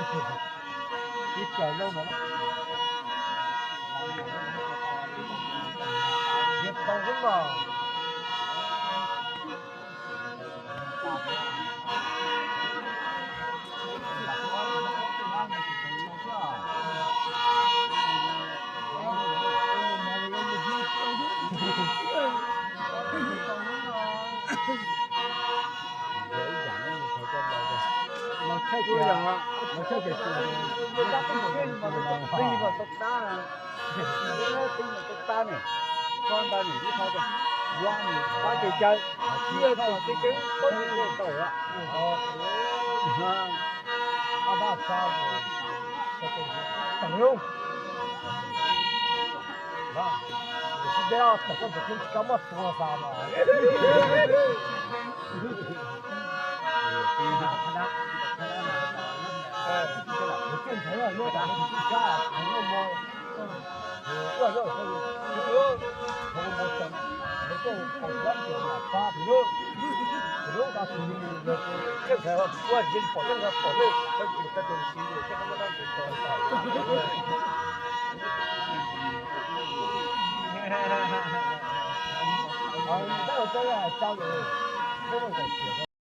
Ib plaws lawm no. Yog tau xwb mas. Tib mus tau tab ne, koj ntawd nws ib qho tias yuav nws pab kev caw, cia thaum tib kev tau tsis tau tau lawm. Sib deb, koj tus kheej tsis kam muaj tua xav mas.